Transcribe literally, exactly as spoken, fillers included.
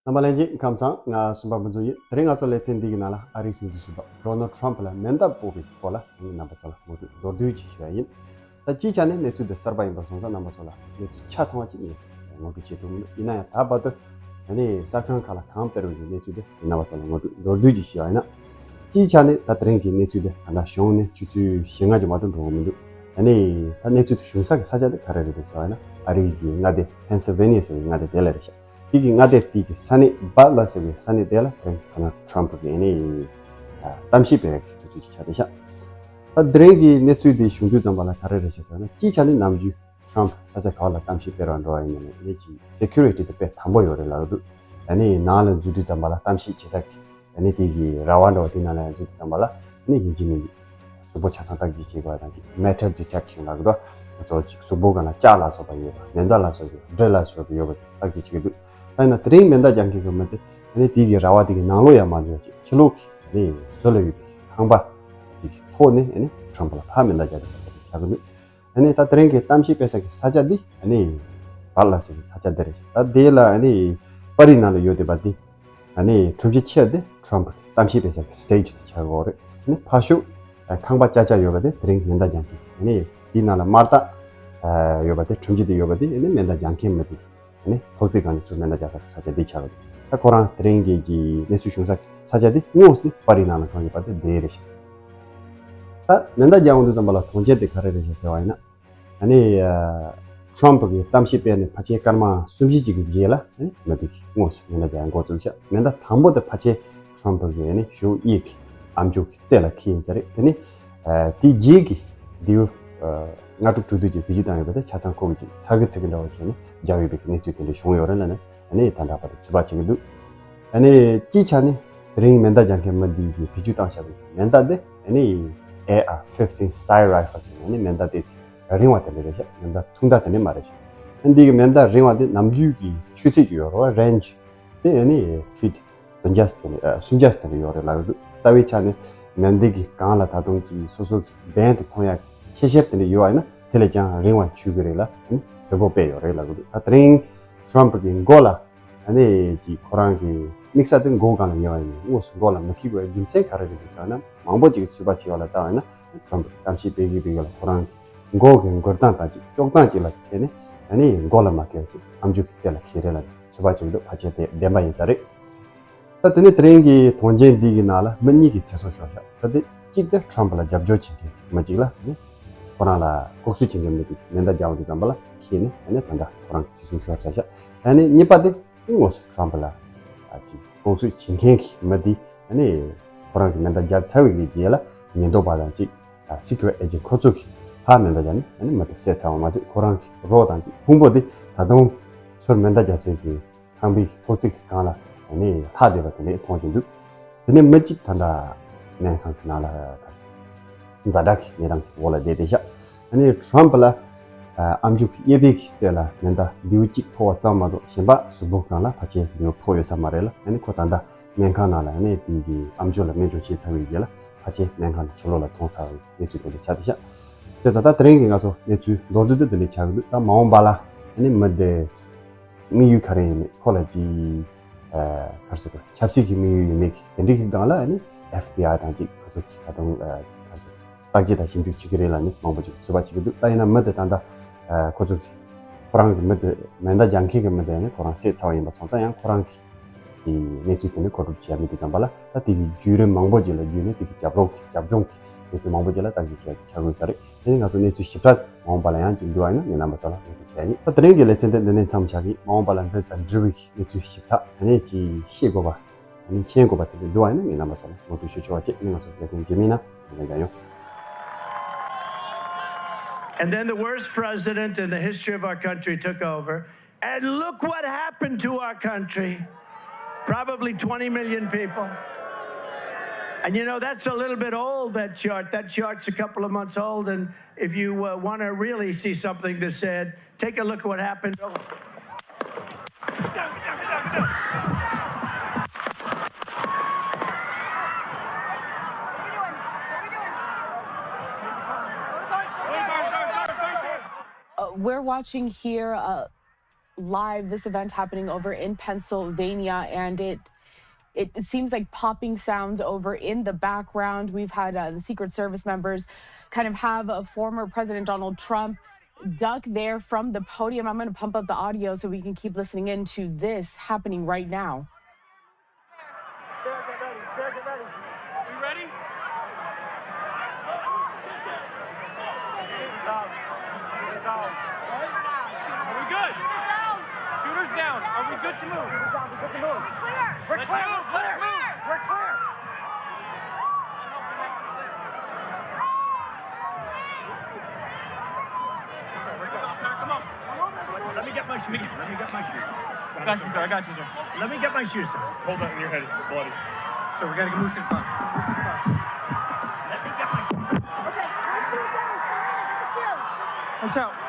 རྣམ་པ་ལྷན་རྒྱས་ཁམས་བཟང་། ང་སུམ་པ་ཕུན་ཚོགས་ཡིན། དེ་རིང་ང་ཚོ་ལེ་ཚན་འདི་གི་ནང་ལ་ཨ་རིའི་སྲིད་འཛིན་ཟུར་པ་ཌོ་ནལ་ཌི་ཊམ་ཕ་ལ་མེ་མདའ་སྤོ་བའི་སྐོར་ལ་ངས་རྣམ་པ་ཚོ་ལ་ངོ་སྤྲོད་མདོར་བསྡུས་ཅིག་ཞུ་ཡ་ཡིན། ད་སྤྱིའི་ཆ་ནས་གནས་ཚུལ་འདི་གསར་པ་ཡིན་པ་སོང་ཙང་རྣམ་པ་ཚོ་ལ་གནས་ཚུལ་ཆ་ཚང་བ་ཅིག་ངས་ངོ་སྤྲོད་བྱེད་ཐུབ་མི་འདུག་ཡིན་ན་ཡང་ད་བར་དུ་ཨ་ནི་གསར་ཁང་ཁག་ལ་གང་སྤེལ་བའི་གནས་ཚུལ་འདི་རྣམ་པ་ཚོ་ལ་ངོ་སྤྲོད་མདོར་བསྡུས་ཅིག་ཞུ་ཡ་ཡིན་ན། སྤྱིའི་ཆ་ནས་ད་དེ་རིང་གི་གནས་ཚུལ་འདི་ད་ལྟ་གཞུང་ནས་ཆུ་ཚོད་བཞི་ལྔ་ཅིག་མ་གཏོགས་འགྲོ་གི་མི་འདུག་ཨ་ནི་ད་གནས་ཚུལ་དེ་བྱུང་ས་གི་ས་ཆ་དེ་ག་རེ་རེད་འདུག་ཟེར་བ་ཡིན་ན་ཨ་རིའི་གི་མངའ་སྡེ་ཕེན་སིལ་ཝེ་ནི་ཡ་ཟེར་བའི་མངའ་སྡེ་དེ་ལ་རེད་ཤག་དེ་གི་མངའ་སྡེ་དེ་གི་ས་གནས་བྷ་ཊ་ལ་ཟེར་བའི་ས་གནས་དེ་ལ་དེ་རིང་ཌོ་ནལ་ཌི་ཊམ་ཕ་གི་ཨ་ནི་གཏམ་བཤད་སྤེལ་བའི་དུས་ཚོད་ཅིག་ཆགས་བསྡད་ཤག་ད་དེ་རིང་གི་གནས་ཚུལ་དེ་བྱུང་དུས་ཙམ་པ་ལ་ག་རེ་རེད་ཤག་ཟེར་ན། སྤྱིའི་ཆ་ནས་ནམ་རྒྱུན་ཊམ་ཕ་ས་ཆ་ག་བ་ལ་གཏམ་བཤད་སྤེལ་བར་འགྲོ་བ་ཡིན་ན་ནི་ཅིག་སེ་ཀུ་རི་ཊི་དེ་དཔེ་དམ་པོ་ཡོད་རེད་ལབ་འདུག་ཨ་ནི་ནང་ལ་འཛུལ་དུས་ཙམ་པ་ལ་གཏམ་བཤད་བྱེད་ས་གི་ཨ་ནི་དེ་གི་ར་བ་འདྲ་བ་དེ་ནང་ལ་ཡང་འཛུལ་དུས་ཙམ་པ་ལ་ཨ་ནི་ཡིན་གཅིག་མིན་གཅིག་གཟུགས་པོ་ཆ་ཚང་བརྟག་དཔྱད་བྱེད་དགོས་པ་དང་ཅིག་མེ་ཊལ་ཌི་ཊེག་ཤན་ལབ་འདུག་ང་ཚོ་ཅིག་གཟུགས་པོ་སྒང་ལ་ལྕགས་ལ་སོགས་པ་ཡོད་པ་མེ་མདའ་ལ་སོགས་པ་འབྲི་ལ་སོགས་པ་ཡོད་པ་བརྟག་དཔྱད་བྱེད་ཀྱི་འདུག་ད་ཡིན་ན་དེ་རིང་མེ་མདའ་རྒྱག་མཁན་གྱི་མི་དེ་ཨ་ནི་དེ་གི་ར་བ་དེ་གི་ནང་ལོགས་ཡང་མ་འཛུལ་བ་ཅིག་ཕྱི་ལོགས་ཀྱི་ཨ་ནི་ཟུར་ལ་ཡོད་པའི་ཁང་པ་དེ་གི་ཐོག་ནས་ཨ་ནི་ཊམ་ཕ་ལ་ཕར་མེ་མདའ་རྒྱག་གི་ཡོད་པ་ཆགས་ཀྱི་འདུག་ཨ་ནི་ད་དེ་རིང་གི་གཏམ་བཤད་སྤེལ་ས་གི་ས་ཆ་འདི་ཨ་ནི་བྷ་ཊ་ལ་ཟེར་བའི་ས་ཆ་འདི་རེད། ད་དེ་ལ་ཨ་ནི་པར་རིས་ནང་ལ་ཡོད་བསྡད་པ་འདི་ཨ་ནི་ཁྲོམ་གཞི་ཆེ་འདི་ཊམ་ཕ་གི་གཏམ་བཤད་སྤེལ་ས་གི་སི་ཊེ་ཇི་འདི་ཆགས་ཀྱི་ཡོད་རེད། ཨ་ནི་ཕར་ཕྱོགས་ཁང་པ་ཅག་ཅག་ཡོད་པ་འདི་དེ་རིང་མེ་མདའ་རྒྱག་མཁན་ཨ་ནི་དེའི་ནང་ལ་དམར་རྟགས་ཡོད་པ་འདི་ཁྲོམ་གཞི་འདི་ཡོད་པ་འདི་ཨ་ནི་མེ་མདའ་རྒྱག་མཁན་མི་འདི་ཨ་ནི་ཕོག་ཚིག་སྒང་ནས་ཚུར་མེ་མདའ་རྒྱག་ས་གི་ས་ཆ་འདི་ཆགས་ཀྱི་འདུག་ད་ཁོ་རང་དེ་རིང་གི་གི་གནས་ཚུལ་བྱུང་ས་གི་ས་ཆ་འདི་དངོས་སུ་ནི་པར་རིས་ནང་ལ་གང་ཡོད་པ་འདི་འདི་རེད་ཤག་ད་མེ་མདའ་རྒྱག་འོང་དུས་ཙམ་པ་ལ་དོན་རྐྱེན་དེ་ག་རེ་རེད་ཤག་ཟེར་བ་ཡིན་ན། ཨ་ནི་ཊམ་ཕ་གིས་གཏམ་བཤད་སྤེལ་ནས་ཕལ་ཆེར་སྐར་མ་སུམ་ཅུ་ཅིག་གི་རྗེས་ལ་ཨ་ནི་མི་དེ་གིས་དངོས་སུ་མེ་མདའ་རྒྱག་འགོ་བཙུགས་ཤག་མེ་མདའ་དང་པོ་དེ་ཕལ་ཆེར་ཊམ་ཕ་གི་ཨ་ནི་གཞུག་གཡས་ཀྱི་ཨམ་ཅོག་གི་རྩེ་ལ་འཁེལ་ཡིན་ས་རེད། དེ་ནི་དེའི་རྗེས་ཀྱི་མདེའུ་ལྔ་དྲུག་དྲུག་བདུན་གྱི་བེད་སྤྱོད་བཏང་ཡོད་པ་དེ་ཆ་ཚང་ཁོ་གིས་ཅིག་ཚ་གི་ཚི་གི་འདྲ་བོ་བྱས་ནས་རྒྱག་ཡོད་པའི་གནས་ཚུལ་དེ་འདྲ་བྱུང་ཡོད་རེད་ལབ་ནས་ཨ་ནི་ད་ལྟ་བར་དུ་ཚོད་དཔག་བྱེད་ཀྱི་འདུག་ཨ་ནི་སྤྱིའི་ཆ་ནས་དེ་རིང་མེ་མདའ་རྒྱག་མཁན་མི་འདི་གིས་བེད་སྤྱོད་བཏང་བཞག་པའི་མེ་མདའ་དེ་ཨ་ནི་ཨེ་ཨར་ཕིབ་ཊིན་སི་ཊལ་རའི་ཕལ་ཟེར་ནས་ཨ་ནི་མེ་མདའ་དེ་ཚོ་རིང་བ་དེ་འདྲ་རེད་ཤག་མེ་མདའ་ཐུང་མདའ་དེ་འདྲ་མ་རེད་ཤག་ཨ་ནི་འདི་གི་མེ་མདའ་རིང་བ་དེ་ནམ་རྒྱུན་གྱི་ཆུ་ཚད་ཅིག་ཡོད་རེད་བ། རེན་ཇི་དེ་ཨ་ནི་ཕིཊ་བདུན་བརྒྱ་དེ་འདྲ་ཨ་སུམ་བརྒྱ་དེ་འདྲ་ཡོད་རེད་ལབ་ཀྱི་འདུག་རྩ་བའི་ཆ་ནས་མེ་མདའ་གི་སྒང་ལ་ད་དུང་གི་སོ་སོ་གི་བེན་དེ་མཐོང་ཡག་ཁྱད་ཆོས་དེ་འདྲ་ཡོད་པ་ཡིན་ན་དེ་ལས་ཀྱང་རིང་བ་འཇུག་གི་རེད་ལ་ཨ་ནི་གཟབ་པོ་དཔེ་ཡོད་རེད་ལབ་ཀྱི་འདུག་ད་དེ་རིང་ཊམ་ཕ་གི་མགོ་ལ་ཨ་ནི་ཅིག་ཁོ་རང་གི་དམིགས་ས་དེ་མགོ་སྒང་ལ་ཉེ་བ་ཡིན་ནས་དངོས་སུ་མགོ་ལ་མི་འཁེལ་དགོས་རྒྱུ་མཚན་ག་རེ་རེད་འདུག་ཟེར་ན། མང་པོ་ཅིག་གིས་ཚོད་དཔག་བྱས་པ་ལ་བལྟས་པ་ཡིན་ན་ཊམ་ཕ་གཏམ་བཤད་སྤེལ་གྱི་སྤེལ་གྱི་ལ་ཁོ་རང་གི་མགོ་གི་འགུལ་སྟངས་དང་ཅིག་ཀྱོག་སྟངས་ཅིག་ལ་བརྟེན་ནས་ཨ་ནི་མགོ་ལ་མ་འཁེལ་བ་ཅིག་ཨམ་ཅོག་གི་རྩེ་ལ་འཁེལ་རེད་ལབ་ནས་ཚོད་དཔག་བྱེད་ཀྱི་འདུག་ཕལ་ཆེར་དེ་བདེན་པ་ཡིན་ས་རེད། ད་དེ་ནས་དེ་རིང་གི་དོན་རྐྱེན་འདི་གི་ནང་ལ་མི་གཉིས་ཀྱིས་ཚེ་སྲོག་ཤོར་ཤག་ད་དེ་གཅིག་དེ་ཊམ་ཕ་ལ་རྒྱབ་སྐྱོར་བྱེད་མཁན་མི་གཅིག་ལ་ནི་ཁོ་རང་ལ་ལྐོག་གསོད་བྱེད་མཁན་མི་དེ་མེ་མདའ་རྒྱག་འོང་དུས་ཙམ་པ་ལ་འཁེལ་ནས་ཨ་ནི་ད་ལྟ་ཁོ་རང་གི་ཚེ་སྲོག་ཤོར་ཚར་ཤག་ཨ་ནི་གཉིས་པ་དེ་དངོས་སུ་ཊམ་ཕ་ལ་ཨ་ཅིག་ལྐོག་གསོད་བྱེད་མཁན་གྱི་མི་དེ་ཨ་ནི་ཁོ་རང་གི་མེ་མདའ་རྒྱབ་ཚར་བའི་གི་རྗེས་ལ་ཉེན་རྟོག་པ་དང་ཅིག་ཨ་སི་ཀུ་རེཊ་ཨེ་ཇེན་ཁོ་ཚོ་གིས་ཕར་མེ་མདའ་རྒྱབ་ནས་ཨ་ནི་མི་དེ་བསད་ཚར་བ་མ་ཟད་ཁོ་རང་གི་རོགས་དང་ཅིག་ཕུང་པོ་དེ་ད་དུང་ཚུར་མེ་མདའ་རྒྱག་སའི་གི་ཁང་པའི་ཕོ་ཚིགས་ཀྱི་སྒང་ལ་ནི་ལྷག་བསྡད་པ་དེ་འདྲ་མཐོང་གི་འདུག་དེ་ནས་མི་གཅིག་ད་ལྟ་སྨན་ཁང་གི་ནང་ལ་ག་རེ་ཟེར་ཛ་དྲག་གི་གནས་སྟངས་ཀྱི་འོག་ལ་བསྡད་བསྡད་ཤག་ཨ་ནི་ཊམ་ཕ་ལ་ཨ་ཨམ་ཅོག་གི་གཡས་པའི་གི་རྩེ་ལ་མེ་མདའ་མདེའུ་གཅིག་ཕོག་པ་ཙམ་མ་གཏོགས་གཞན་པ་གཟུགས་པོ་སྒང་ལ་ཕལ་ཆེར་མདེའུ་ཕོག་ཡོད་ས་མ་རེད་ལ། ཨ་ནི་ཁོ་ད་ལྟ་སྨན་ཁང་ནང་ལ་ཨ་ནི་དེ་གི་ཨམ་ཅོག་ལ་སྨན་བཅོས་བྱས་ཚར་བའི་རྗེས་ལ་ཕལ་ཆེར་སྨན་ཁང་ནང་ཕྱི་ལོགས་ལ་ཐོན་ཚར་བའི་གནས་ཚུལ་དེ་འདྲ་ཆགས་བསྡད་ཤག་དེ་ཙང་ད་དེ་རིང་གི་ང་ཚོ་གནས་ཚུལ་མདོར་བསྡུས་དེ་དེ་འདྲ་ཆགས་ཀྱི་འདུག་ད་མ་འོངས་པ་ལ་ཨ་ནི་མི་དེ་དམིགས་ཡུལ་ག་རེ་ཡིན་མིན་ཁོ་ལ་ཅིག་ཨ་ག་རེ་ཟེར་དགོས། ཆབ་སྲིད་ཀྱི་དམིགས་ཡུལ་ཡིན་མིན་གྱི་དེ་འདྲའི་གི་སྒང་ལ་ཨ་ནི་ཨེཕ་བི་ཨའི་དང་ཅིག་ཁོ་ཚོ་གི་ད་དུང་ཨ་ག་རེ་ཟེར་བརྟག་དཔྱད་དང་ཞིབ་འཇུག་བྱེད་ཀྱི་རེད་ལབ་ནས་མང་པོ་ཅིག་ཚོད་དཔག་བྱེད་ཀྱི་འདུག་ད་ཡིན་ན་མི་དེ་ད་ལྟ་ཨ་ཁོ་ཚོ་གི་ཁོ་རང་གི་མི་དེ་མེ་མདའ་རྒྱག་མཁན་གྱི་མི་དེ་ཨ་ནི་ཁོ་རང་བསད་ཚར་བ་ཡིན་པ་སོང་ཙང་ཡང་ཁོ་རང་གི་གི་གནས་ཚུལ་དེ་ནི་མཁོ་སྒྲུབ་བྱས་མི་དེ་ཙམ་པ་ལ་ད་དེ་གི་བརྒྱུད་རིམ་མང་པོ་ཅིག་ལ་བརྒྱུད་ནས་དེ་གི་རྒྱབ་རོགས་ཀྱི་རྒྱབ་ལྗོངས་ཀྱི་གནས་ཚུལ་མང་པོ་ཅིག་ལ་བརྟག་དཔྱད་བྱས་ཀྱི་ཆགས་དགོས་ས་རེད། དེ་ནི་ང་ཚོ་གནས་ཚུལ་ཞིབ་ཕྲ་མ་འོངས་པ་ལ་ཡང་ཅིག་འདུག་ཨ་ཡིན་ན་ངས་རྣམ་པ་ཚོ་ལ་ངོ་སྤྲོད་བྱས་ཡིན། ད་དེ་རིང་གི་ལེ་ཚན་དེ་འདི་ནས་མཚམས་བཞག་གི། མ་འོངས་པ་ལ་འདི་དང་འབྲེལ་བའི་གནས་ཚུལ་ཞིབ་ཚགས་ཨ་ནི་ཅིག་ཤེས་དགོས་པ་ཨ་ནི་མཁྱེན་དགོས་པ་དེ་འདྲ་འདུག་ཨ་ཡིན་ན་ངས་རྣམ་པ་ཚོ་ལ་ངོ་སྤྲོད་ཞུ་ཆོག་པ་བྱས། ཨ་ནི་ང་ཚོ་ལེ་ཚན་རྗེས་མའི་ནང་ལ་མཇལ་ཡོང་། And then the worst president in the history of our country took over. And look what happened to our country. Probably twenty million people. And you know, that's a little bit old, that chart. That chart's a couple of months old. And if you uh, want to really see something that's sad, take a look at what happened. Uh, we're watching here uh, live this event happening over in Pennsylvania, and it it seems like popping sounds over in the background. We've had uh, the Secret Service members kind of have a former President Donald Trump duck there from the podium. I'm going to pump up the audio so we can keep listening in to this happening right now. Get ready. Get ready. We ready? Are we good? Shooters down. Are we good to move? We're clear. Let's move. Let's move. We're clear. Come on. Let me get my shoes. Let me get my shoes. I got you, sir. I got you, sir. Let me get my shoes, sir. Hold that in your head. It's bloody. So we gotta move to the bus. Move to the bus. Let me get my shoes. Okay, put your shoes down. Put your shoes. Watch out.